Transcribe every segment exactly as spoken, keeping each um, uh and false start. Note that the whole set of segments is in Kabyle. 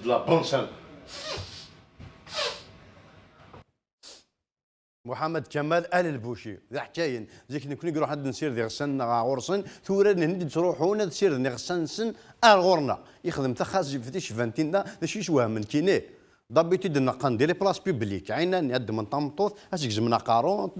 De la bonne semaine. Muḥamed Kamal Al Lbuci, d aḥkayen. Zik nekni iruḥ ad nsired iɣsan-nneɣ ɣer ɣur-sen, tura nehni d-ttruḥun ad sirden iɣsan-nsen ar ɣur-neɣ. Ixdem taxazzibt icban tinna, d acu yeswehmen kini? D'habitude neqqen di les places publiques, ɛinani ad ddmen tameṭṭut, ad s-gezmen aqerru,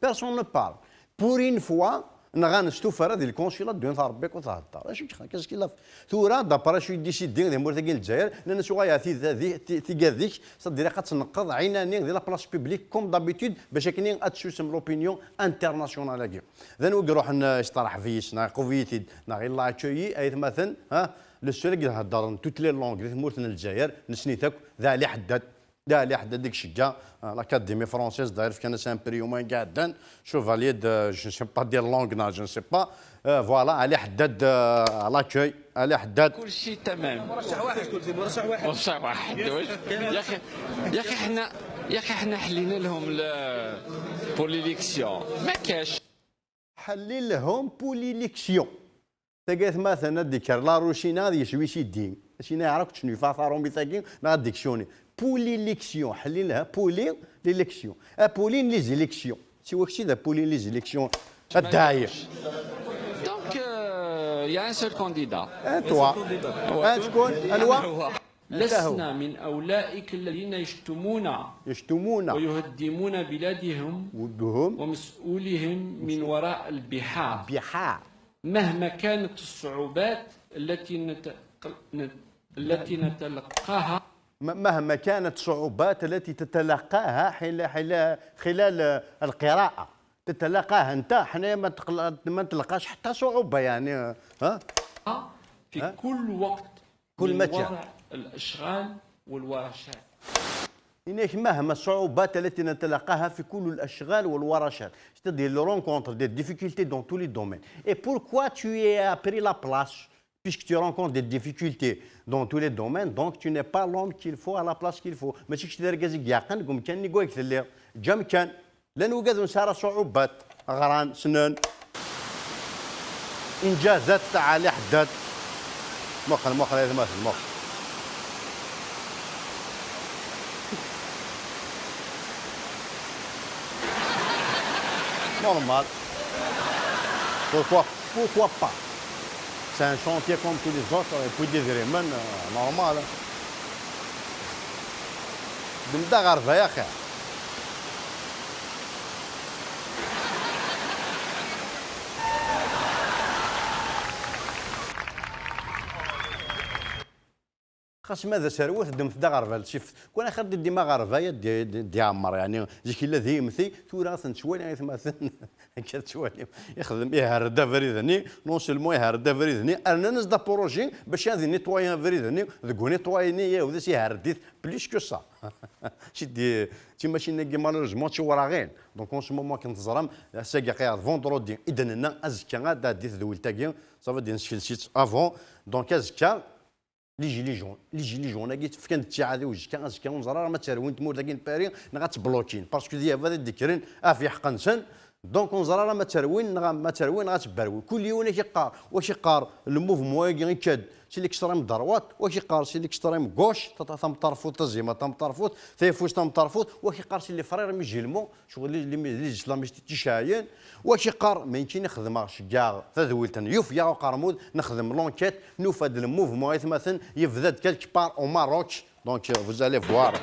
personne ne parle. Pour une fois, nɣan s tuffra di lkonsulat d-win teṛbik u thedder. Acu k-, qu'est-ce qu'il a fait? Tura, d'après acu i d-isidi di tmurt-agi n Lezzayer, nnan-as uɣal ɣer tid-, di-, ti-, tigad-ik, c'est-à-dire ad tneqqeḍ ɛinani di la place publique, comme d'habitude, bac akken ad tsusem l'opinion internationale-agi. D anwa i iruḥen, eh, isteṛḥeb yis, neɣ iqubel-it-id, neɣ il l'a accueilli, aytmaten, ha? Le seul i iheddren toutes les langues di tmurt n Lezzayer, nessen-it akk, d Ali Ḥeddad. D Ali Ḥeddad i iceggeɛ, euh, l'Académie française, d'ailleurs, fkan-as un prix au moins iɛeddan, chevalier de, je ne sais pas dire langue, non, je ne sais pas. Euh, voilà, Ali Ḥeddad, euh, à l'accueil, Ali Ḥeddad. كل شيء تمام. مرشح واحد، قلت لي مرشح واحد. مرشح واحد، واش؟ يا أخي، يا أخي، حنا، يا أخي، حنا حلينا لهم ل-، pour l'élection. ما كاش. حلي لهم pour l'élection. Tagi atmaten ad d-ikker la Rusina ad yeswi sidi. Asina yeɛra kečč n ifafaṛumi tagi neɣ ad d-iksuni. Pour l'élection, ḥellilha, pour l'élection. A Pauline les élections. Siwa kečči d a Pauline les élections. A ddaɛi. Donc, euh, il y a un seul candidat. Un toi. Un شكون؟ أنوا؟ لسنا من أولئك الذين يشتمون يشتمون ويهدمون بلادهم وبهم ومسؤولهم من وراء البحار. بحار. مهما كانت الصعوبات التي نت-، نت-، التي نتلقاها. م-، مهما كانت الصعوبات التي تتلقاها حين، حين، خلال القراءة، تتلقاها أنت، حنا ما تقل-، ما تلقاش حتى صعوبة، يعني، ها؟ في ها؟ كل وقت كل من ما كان. وراء الأشغال والورشات. إنك مهما الصعوبات التي نتلقاها في كل الأشغال والورشات، c'est-à-dire les rencontres des difficultés dans tous les domaines. Et pourquoi tu es appris la place? Puisque tu rencontres des difficultés dans tous les domaines, donc tu n'es pas l'homme qu'il faut à la place qu'il faut. ماشي كنت داير كازيك ياقن، قوم كان نيكو يكثر لي. جام كان. Llan wigad ur nesɛi ara ṣuɛubat, ɣran, ssnen. Injazat tɛali ḥeddad. Muqel, muqel, ay atmaten, muqel. Normal. Pourquoi, pourquoi pas? C'est un chantier comme tous les autres, et puis d idrimen, euh, normal. Ddem-d aɣerba, ya axi. Xas ma d aserwet, ddmet-d aɣerbal, sif-, kwan axir d-iddim aɣerbal, ad d-, d-, d-iɛemmer, yeɛni, zik yella d imti, tura ad ten-ttwali, aytmaten, akka tettwalim, ixdem, iherr-d abrid-nni, non seulement iherr-d abrid-nni, rnan-as-d aporoji bac ad netwayi abrid-nni, deg unetwayi-nni, yaw, d as iherr-d-it, plus que ça. Si d-, timacinin-agi, malheureusement, d tiwraɣin. Donc, en ce moment, akken teẓram, ass-agi aql-aɣ d vendredi, i d-nenna, azekka ad d-tɛeddi tedwilt-agi, ça veut dire, nsekles-itt avant. Donc, azekka, les gilets jaunes, les gilets jaunes-agi, fkan-d ttiɛad i uzekka, azekka ur neẓri ara ma ad terwin tmurt-agi n Paris, neɣ ad tt-blokin, parce que d yaba ad d-kkren ɣef yeḥq-nsen, donc ur neẓri ara ma ad terwin, neɣ ma ad terwin, neɣ ad tebberwin. Kul yiwen ak-iqqar, wa ak-iqqar, le mouvement-agi ikka-d si l'extrême droite, wa ak-iqqar si l'extrême gauche, ta-, ta-, tameṭṭarfut, taziɣmert tameṭṭarfut, tayeffust tameṭṭarfut, wa ak-iqqar si les frères musulmans, Ccɣel li, li, li islamistes ticaɛyen, wa k-iqqar, ma nekkini xedmeɣ, ceggɛeɣ tadwilt n Yufya Uqermud, nexdem l'enquête, nufa-d le mouvement, aytmaten, yebda-d quelque part au Maroc. Donc, euh, vous allez voir.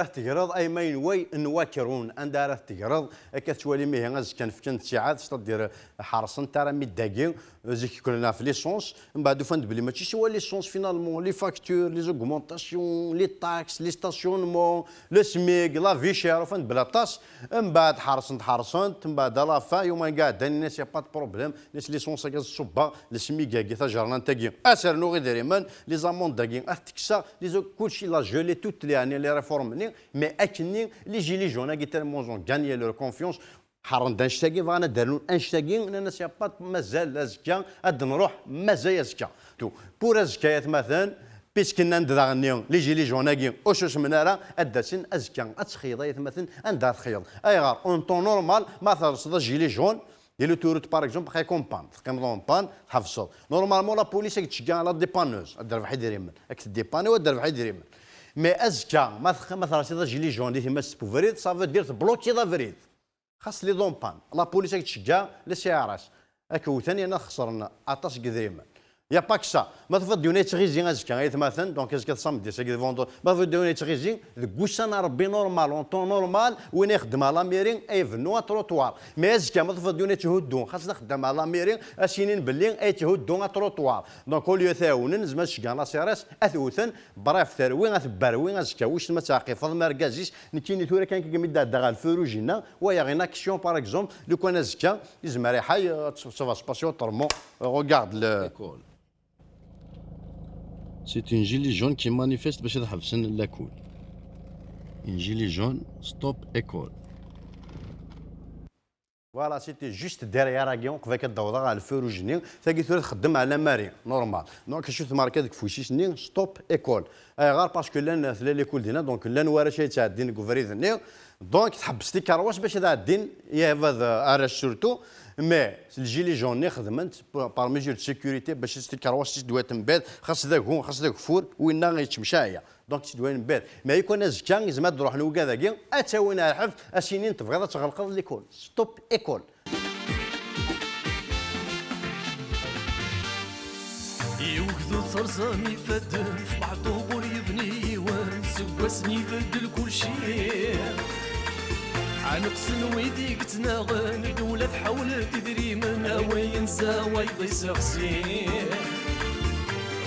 Ad tegreḍ ayma n way n wakrun, anda ara tegreḍ? Akka tettwalim ihi azekka fkan ttiɛad, c'est-à-dire ḥerṣen-t armi d dagi, zik kkren ɣef licence, mbeɛd ufan-d belli mačči siwa licence finalement, les factures, les augmentations, les taxes, les stationnements, le SMIC, la vie chère, ufan-d belli aṭas, mbeɛd ḥerṣen-t, ḥerṣen-t, mbeɛd à la fin, yuma iɛeddan, ini-as y a pas de problème, les licences-agi ad ṣubbeɣ, le SMIC-agi, tajernant-agi, ad s-rnuɣ idrimen, les amendes-agi ad t-kkseɣ, les, kulci la gelé toutes les, yeɛni les réformes-nni, mais akkenni, les gilets jaunes-agi tellement ils ont gagné leur confiance, ḥerren-d annect-agi, bɣan ad d-rnun annect-agi, nnan-as y a pas de, mazal azekka, ad d-nruḥ, mazal azekka. Tu, pour azekka, ay atmaten, puisque nnan-d daɣenni, les gilets jaunes-agi, ur susmen ara, ad d-asen azekka, ad texyeḍ, ay atmaten, anda ad texyeḍ? Ayɣer? En temps normal, ma telseḍ agilet jaune, di l'autoroute, par exemple, xi en panne, teqqimeḍ en panne, tḥebseḍ. Normalement, la police ad k-tceggeɛ à la dépanneuse, ad d-terbeḥ idrimen, ad k-tdépanner u ad d-terbeḥ idrimen. Mais azekka, ma tex-, ma telseḍ agilet jaune di tumast n ubrid, ça veut dire teblokiḍ abrid. Xas tiliḍ en panne, la police ad k-tceggeɛ, les C R S, ad k-wten yerna txesrem aṭas n yidrimen. Y a pas que ça. Ma tufeḍ yiwen ad yettɣizi azekka, ay atmaten, donc azekka d samedi, sagi d vendredi. Ma tufeḍ yiwen ad yettɣizi, deg wussan n Rebbi normal, en temps normal, win ixeddem à la mairie, ay ibennu un trottoir. Mais azekka, ma tufeḍ yiwen ad yetthuddu, xas d axeddam à la mairie, ad s-inin belli ay yetthuddu un trottoir. Donc, au lieu ad t-ɛawnen, zemren ad ceggɛen la C R S, ad t-wten, bref, terwi, ad tebberwi, azekka, wissen ma ad tɛeqqibeḍ, ma argaz-is, nekkini tura kan, kan mi d-ɛeddaɣ ɣer le feu rouge-inna, wayeɣ une action, par exemple, lukan azekka, yezmer iḥay, euh, ça va se passer autrement. Regarde le. École. C'est une gilet jaune qui manifeste باش ad ḥebsen l'école. Une gilet jaune, stop école. Voilà, c'était juste derrière-agi, uqbel ad d-awḍeɣ ɣer le feu rouge-nni. Tagi tura txeddem à la mairie, normal. Donc, acu tmarka deg ufus-is-nni, stop école. Ayɣer? Parce que llan, tella l'école dinna, donc llan warrac ay yettɛeddin deg ubrid-nni. Donc, tḥebbes tikerwas bac ad ɛeddin, yahbad, euh, arrac surtout. Mais, le gilet jaune-nni xedmen-t par mesure de sécurité, bac tikerwas-is d-wwin mebɛid, xas d agu, xas d ageffur, winna yettemcaɛya. Donc, si d-wwin mebɛid. Mais lukan azekka, yezmer ad d-ruḥen wigad-agi, ad tt-awin ar lḥebs, ad s-inin tebɣiḍ ad tɣelqeḍ l'école. Stop école. I ugdud terẓam ifadden, f Meɛṭub ur yebni yiwen, seg wass-nni ibeddel kulci. Ad neqsen wid i yettnaɣen, ddewla tḥawel-d idrimen, awayen zawayeḍ iseɣsi.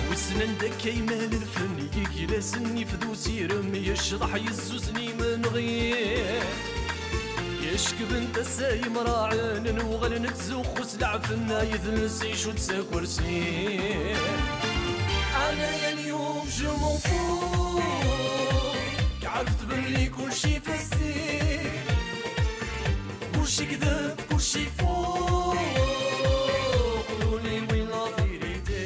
Wissen anda akka imal lfen, yegla s nnif d usirem, yecḍeḥ yezzuzen imenɣi. Yecekben tasa imraɛen, uɣalen ttzuxxu s leɛfen, ayedles icudd s akersi. أنا يا اليوم je m'en fous, عرفت بلي كلشي فاسي. Kulci kdeb, kulci faux. Qululi win la vérité.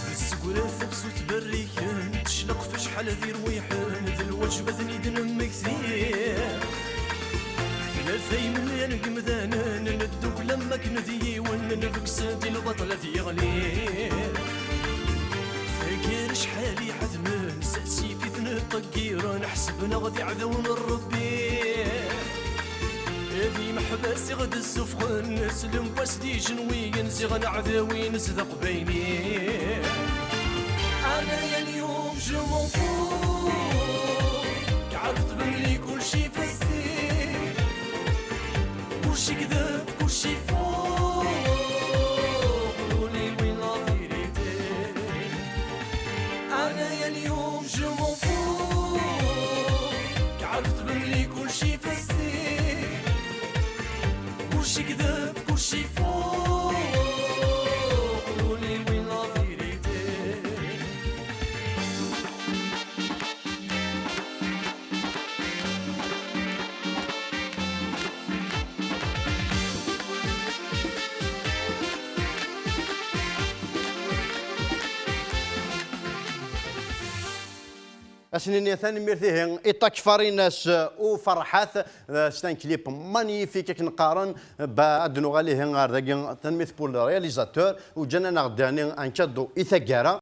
Nessegra tafsut berriken, tecleq f acḥal d irwiḥen, d lwaǧeb ad ten-id-nemmekti. Tlata imelyan n yemdanen, neddukel am wakken d yiwen, nebges-d i lbaṭel ad yeɣli. Faker acḥal iɛedmen, s asif i ten-ṭeggiren, ḥesben-aɣ d iɛdawen n Rebbi. D imeḥbas i ɣ-d-ssufɣen, s lemwas d ijenwiyen, ziɣen aɛdaw-ines d aqbayli. أنا يا اليوم je m'en fous, عرفت بلي كلشي فاسي. Kulci kdeb, kulci faux. Qululi win la vérité. أنا يا اليوم je m'en fous, عرفت بلي كلشي فاسي. Kulci kdeb, kulci faux. Qululi win la vérité. Ad s-nini tanemmirt ihi i Takfarinas u Ferḥat, euh, c'est un clip magnifique akken qqaren, ba ad nuɣal ihi ɣer dagi, tanemmirt pour le réalisateur, u ǧǧan-aneɣ-d yani un cadeau i taggara.